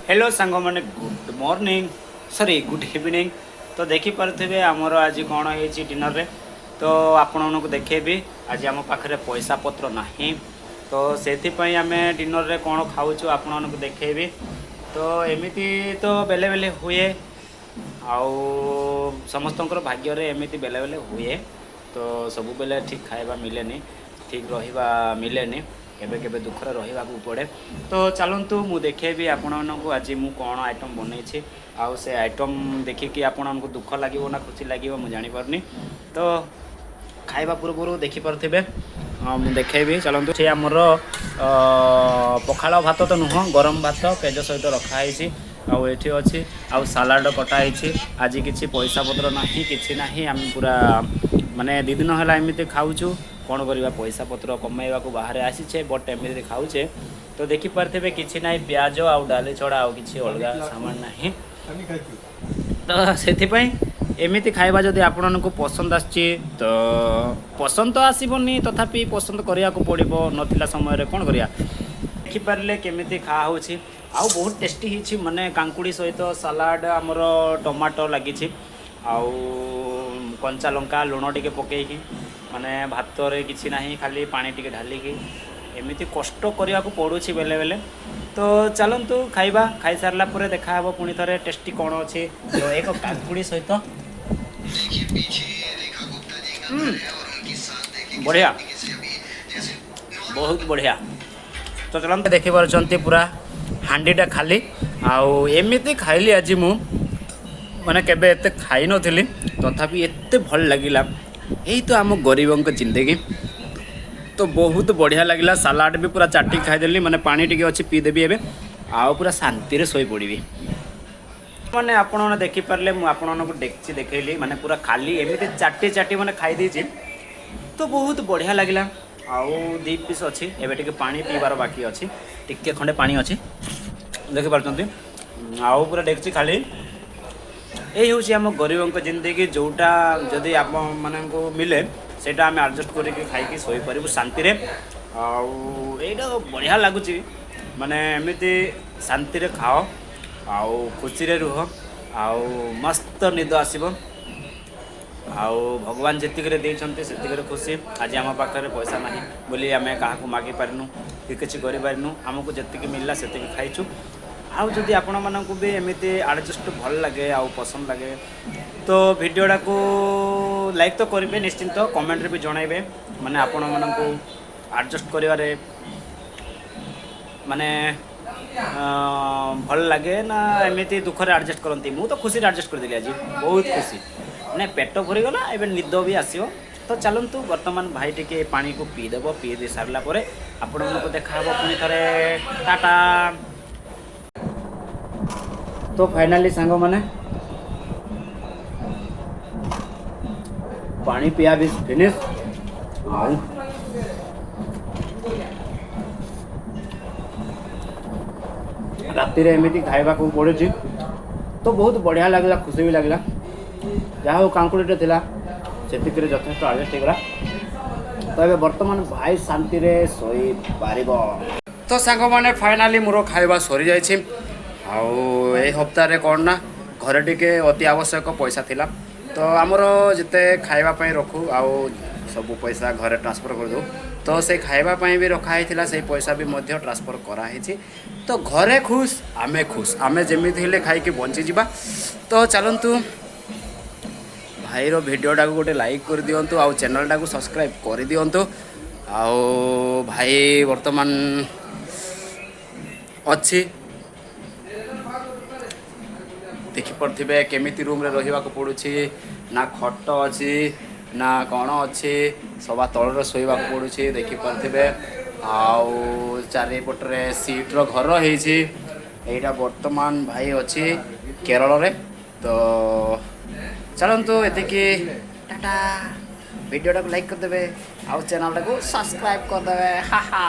Hello ସାଙ୍ଗମାନେ, good morning, sorry, good evening। ତ ଦେଖିପାରୁଥିବେ ଆମର ଆଜି କ'ଣ ହେଇଛି ଡିନରରେ। ତ ଆପଣମାନଙ୍କୁ ଦେଖେଇବି। ଆଜି ଆମ ପାଖରେ ପଇସା ପତ୍ର ନାହିଁ, ତ ସେଥିପାଇଁ ଆମେ ଡିନରରେ କ'ଣ ଖାଉଛୁ ଆପଣମାନଙ୍କୁ ଦେଖେଇବି। ତ ଏମିତି ତ ବେଲେ ବେଲେ ହୁଏ ଆଉ ସମସ୍ତଙ୍କର ଭାଗ୍ୟରେ ଏମିତି ବେଲେ ବେଲେ ହୁଏ। ତ ସବୁବେଳେ ଠିକ୍ ଖାଇବା ମିଲେନି, ଠିକ୍ ରହିବା ମିଲେନି, କେବେ କେବେ ଦୁଃଖରେ ରହିବାକୁ ପଡ଼େ। ତ ଚାଲନ୍ତୁ, ମୁଁ ଦେଖେଇବି ଆପଣମାନଙ୍କୁ ଆଜି ମୁଁ କ'ଣ ଆଇଟମ୍ ବନେଇଛି। ଆଉ ସେ ଆଇଟମ୍ ଦେଖିକି ଆପଣଙ୍କୁ ଦୁଃଖ ଲାଗିବ ନା ଖୁସି ଲାଗିବ, ମୁଁ ଜାଣିପାରୁନି। ତ ଖାଇବା ପୂର୍ବରୁ ଦେଖିପାରୁଥିବେ, ହଁ, ମୁଁ ଦେଖେଇବି, ଚାଲନ୍ତୁ। ସେ ଆମର ପଖାଳ ଭାତ ତ ନୁହଁ, ଗରମ ଭାତ ପେଜ ସହିତ ରଖା ହେଇଛି। ଆଉ ଏଠି ଅଛି ଆଉ ସାଲାଡ଼ କଟା ହେଇଛି। ଆଜି କିଛି ପଇସା ପତ୍ର ନାହିଁ, କିଛି ନାହିଁ। ଆମେ ପୁରା ମାନେ 2 ଦିନ ହେଲା ଏମିତି ଖାଉଛୁ। କ'ଣ କରିବା, ପଇସା ପତ୍ର କମେଇବାକୁ ବାହାରେ ଆସିଛେ, ବଟ୍ ଏମିତି ଖାଉଛେ। ତ ଦେଖିପାରୁଥିବେ, କିଛି ନାହିଁ, ପିଆଜ ଆଉ ଡାଲି ଛଡ଼ା ଆଉ କିଛି ଅଲଗା ସାମାନ ନାହିଁ। ତ ସେଥିପାଇଁ ଏମିତି ଖାଇବା ଯଦି ଆପଣମାନଙ୍କୁ ପସନ୍ଦ ଆସୁଛି, ତ ପସନ୍ଦ ତ ଆସିବନି, ତଥାପି ପସନ୍ଦ କରିବାକୁ ପଡ଼ିବ। ନଥିଲା ସମୟରେ କ'ଣ କରିବା? ଦେଖିପାରିଲେ କେମିତି ଖା ହେଉଛି ଆଉ ବହୁତ ଟେଷ୍ଟି ହେଇଛି। ମାନେ କାଙ୍କୁଡ଼ି ସହିତ ସାଲାଡ଼, ଆମର ଟମାଟୋ ଲାଗିଛି ଆଉ କଞ୍ଚା ଲଙ୍କା, ଲୁଣ ଟିକେ ପକେଇକି, ମାନେ ଭାତରେ କିଛି ନାହିଁ, ଖାଲି ପାଣି ଟିକେ ଢାଲିକି ଏମିତି କଷ୍ଟ କରିବାକୁ ପଡ଼ୁଛି ବେଲେ ବେଲେ। ତ ଚାଲନ୍ତୁ ଖାଇବା। ଖାଇସାରିଲା ପରେ ଦେଖା ହେବ ପୁଣି ଥରେ ଟେଷ୍ଟି କ'ଣ ଅଛି। ତ ଏକ କାକୁଡ଼ି ସହିତ ବଢ଼ିଆ, ବହୁତ ବଢ଼ିଆ। ତ ଚାଲନ୍ତୁ, ଦେଖିପାରୁଛନ୍ତି ପୁରା ହାଣ୍ଡିଟା ଖାଲି। ଆଉ ଏମିତି ଖାଇଲି ଆଜି ମୁଁ, ମାନେ କେବେ ଏତେ ଖାଇନଥିଲି, ତଥାପି ଏତେ ଭଲ ଲାଗିଲା। ଏଇ ତ ଆମ ଗରିବଙ୍କ ଜିନ୍ଦଗି। ତ ବହୁତ ବଢ଼ିଆ ଲାଗିଲା। ସାଲାଡ଼ ବି ପୁରା ଚାଟିକି ଖାଇଦେଲି। ମାନେ ପାଣି ଟିକେ ଅଛି, ପିଇଦେବି ଏବେ ଆଉ ପୁରା ଶାନ୍ତିରେ ଶୋଇପଡ଼ିବି। ମାନେ ଆପଣମାନେ ଦେଖିପାରିଲେ, ମୁଁ ଆପଣମାନଙ୍କୁ ଡେକ୍ଚି ଦେଖେଇଲି, ମାନେ ପୁରା ଖାଲି ଏମିତି ଚାଟି ଚାଟି ମାନେ ଖାଇ ଦେଇଛି। ତ ବହୁତ ବଢ଼ିଆ ଲାଗିଲା। ଆଉ ଦୁଇ ପିସ୍ ଅଛି, ଏବେ ଟିକେ ପାଣି ପିଇବାର ବାକି ଅଛି। ଟିକେ ଖଣ୍ଡେ ପାଣି ଅଛି, ଦେଖିପାରୁଛନ୍ତି। ଆଉ ପୁରା ଡେକ୍ଚି ଖାଲି। ଏଇ ହେଉଛି ଆମ ଗରିବଙ୍କ ଜିନ୍ଦଗି। ଯେଉଁଟା ଯଦି ଆପଣମାନଙ୍କୁ ମିଳେ, ସେଇଟା ଆମେ ଆଡ଼ଜଷ୍ଟ କରିକି ଖାଇକି ଶୋଇପାରିବୁ ଶାନ୍ତିରେ। ଆଉ ଏଇଟା ବଢ଼ିଆ ଲାଗୁଛି। ମାନେ ଏମିତି ଶାନ୍ତିରେ ଖାଅ ଆଉ ଖୁସିରେ ରୁହ ଆଉ ମସ୍ତ ନିଦ ଆସିବ। ଆଉ ଭଗବାନ ଯେତିକିରେ ଦେଇଛନ୍ତି, ସେତିକିରେ ଖୁସି। ଆଜି ଆମ ପାଖରେ ପଇସା ନାହିଁ ବୋଲି ଆମେ କାହାକୁ ମାଗିପାରିନୁ କି କିଛି କରିପାରିନୁ। ଆମକୁ ଯେତିକି ମିଳିଲା, ସେତିକି ଖାଇଛୁ। ଆଉ ଯଦି ଆପଣମାନଙ୍କୁ ବି ଏମିତି ଆଡ଼ଜଷ୍ଟ ଭଲ ଲାଗେ ଆଉ ପସନ୍ଦ ଲାଗେ, ତ ଭିଡ଼ିଓଟାକୁ ଲାଇକ୍ ତ କରିବେ ନିଶ୍ଚିନ୍ତ, କମେଣ୍ଟରେ ବି ଜଣାଇବେ। ମାନେ ଆପଣମାନଙ୍କୁ ଆଡ଼ଜଷ୍ଟ କରିବାରେ ମାନେ ଭଲ ଲାଗେ ନା ଏମିତି ଦୁଃଖରେ ଆଡ଼ଜଷ୍ଟ କରନ୍ତି? ମୁଁ ତ ଖୁସିରେ ଆଡ଼ଜଷ୍ଟ କରିଦେଲି ଆଜି, ବହୁତ ଖୁସି। ମାନେ ପେଟ ଭରିଗଲା, ଏବେ ନିଦ ବି ଆସିବ। ତ ଚାଲନ୍ତୁ, ବର୍ତ୍ତମାନ ଭାଇ ଟିକେ ପାଣିକୁ ପିଇଦେବ। ପିଇ ଦେଇ ସାରିଲା ପରେ ଆପଣମାନଙ୍କୁ ଦେଖାହେବ ପୁଣି ଥରେ। ଟାଟା। ତ ଫାଇନାଲି ସାଙ୍ଗମାନେ, ପାଣି ପିଆ ବି ଫିନିଶ୍। ଆଉ ରାତିରେ ଏମିତି ଖାଇବାକୁ ପଡ଼ୁଛି। ତ ବହୁତ ବଢ଼ିଆ ଲାଗିଲା, ଖୁସି ବି ଲାଗିଲା। ଯାହା ହଉ, କାଙ୍କୁଡ଼ିଟେ ଥିଲା, ସେତିକିରେ ଯଥେଷ୍ଟ ଆଡ଼ଜଷ୍ଟ ହେଇଗଲା। ତ ଏବେ ବର୍ତ୍ତମାନ ଭାଇ ଶାନ୍ତିରେ ଶୋଇପାରିବ। ତ ସାଙ୍ଗମାନେ, ଫାଇନାଲି ମୋର ଖାଇବା ସରିଯାଇଛି। ଆଉ ଏଇ ହପ୍ତାରେ କ'ଣ ନା ଘରେ ଟିକେ ଅତି ଆବଶ୍ୟକ ପଇସା ଥିଲା। ତ ଆମର ଯେତେ ଖାଇବା ପାଇଁ ରଖୁ ଆଉ ସବୁ ପଇସା ଘରେ ଟ୍ରାନ୍ସଫର୍ କରିଦେଉ। ତ ସେ ଖାଇବା ପାଇଁ ବି ରଖା ହେଇଥିଲା, ସେଇ ପଇସା ବି ମଧ୍ୟ ଟ୍ରାନ୍ସଫର୍ କରାହେଇଛି। ତ ଘରେ ଖୁସ୍, ଆମେ ଖୁସ୍। ଆମେ ଯେମିତି ହେଲେ ଖାଇକି ବଞ୍ଚିଯିବା। ତ ଚାଲନ୍ତୁ, ଭାଇର ଭିଡ଼ିଓଟାକୁ ଗୋଟେ ଲାଇକ୍ କରିଦିଅନ୍ତୁ ଆଉ ଚ୍ୟାନେଲଟାକୁ ସବସ୍କ୍ରାଇବ୍ କରିଦିଅନ୍ତୁ। ଆଉ ଭାଇ ବର୍ତ୍ତମାନ ଅଛି, ଦେଖିପାରୁଥିବେ କେମିତି ରୁମ୍ରେ ରହିବାକୁ ପଡ଼ୁଛି। ନା ଖଟ ଅଛି ନା କ'ଣ ଅଛି, ସବା ତଳରେ ଶୋଇବାକୁ ପଡ଼ୁଛି, ଦେଖିପାରୁଥିବେ। ଆଉ ଚାରିପଟରେ ସିଟ୍ର ଘର ହେଇଛି। ଏଇଟା ବର୍ତ୍ତମାନ ଭାଇ ଅଛି କେରଳରେ। ତ ଚାଲନ୍ତୁ, ଏତିକି, ଟାଟା। ଭିଡ଼ିଓଟାକୁ ଲାଇକ୍ କରିଦେବେ ଆଉ ଚ୍ୟାନେଲଟାକୁ ସବସ୍କ୍ରାଇବ୍ କରିଦେବେ। ହା ହା।